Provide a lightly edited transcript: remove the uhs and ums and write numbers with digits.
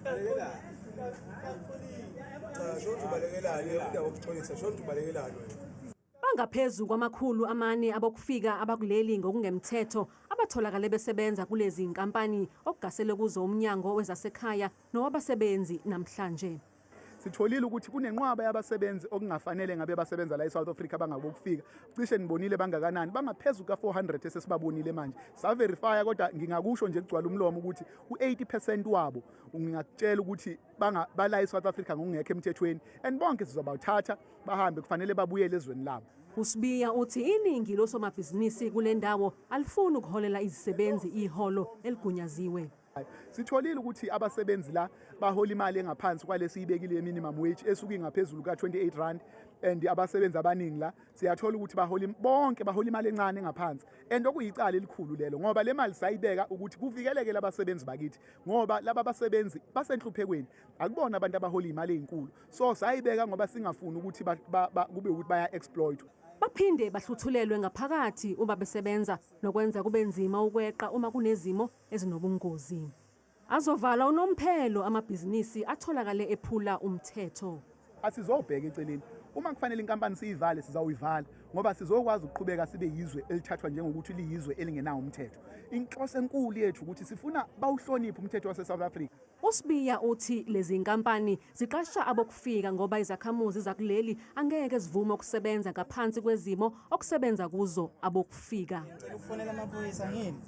Cha, shothi ubalekelani indaba yokuxolisa, shothi ubalekelani wena. Bangaphezu kwama-400 abokufika abakuleli ngokungemthetho abatholakale besebenza kulezi nkampani okugasele kuzo umnyango wezasekhaya nowabasebenzi namhlanje. Sitholile ukuthi kunenqwaba yabasebenzi okungafanele ngabe basebenza la e-South Africa bangabokufika. Cishe nibonile bangakanani, bangaphezu kuka-400 esesibabonile manje. Saverifya, kodwa ngingakusho nje kugcwala umlomo ukuthi u-80% wabo ngingakutshela ukuthi bala e-South Africa ngokungekho emthethweni, and bonke sizobathatha bahambe, kufanele babuyele ezweni labo. USibiya uthi iningi losomabhizinisi kule ndawo alifuni ukuholela izisebenzi iholo eligunyaziwe. Sitholile ukuthi abasebenzi la bahola imali engaphansi kwalesi ibekile ye-minimum wage esuke ingaphezulu ka-28 rand, and abasebenzi abaningi la siyathola ukuthi bahola, bonke bahola imali encane engaphansi, and okuyicala elikhulu lelo, ngoba le mali sayibeka ukuthi kuvikeleke labasebenzi bakithi, ngoba laba basebenzi basenhluphekweni, akubona abantu abahola imali ezinkulu. So sayibeka ngoba singafuni ukuthi kube ukuthi baya-exploit. Baphinde bahluthulelwe ngaphakathi uma besebenza, nokwenza kube nzima ukweqa uma kunezimo ezinobungozi. Azovala unomphelo amabhizinisi atholakale ephula umthetho. Asizobheka eceleni. Uma kufanele inkampani siyivale, sizawuyivala, ngoba sizokwazi ukuqhubeka sibe yizwe elithathwa njengokuthi liyizwe elingenawo umthetho. Inhloso enkulu yethu ukuthi sifuna bawuhloniphe umthetho wase-South Africa. USibiya uthi lezi nkampani ziqasha abokufika ngoba izakhamuzi zakuleli angeke zivume ukusebenza ngaphansi kwezimo okusebenza kuzo abokufika. Ukufonela amaphoyisa ngini.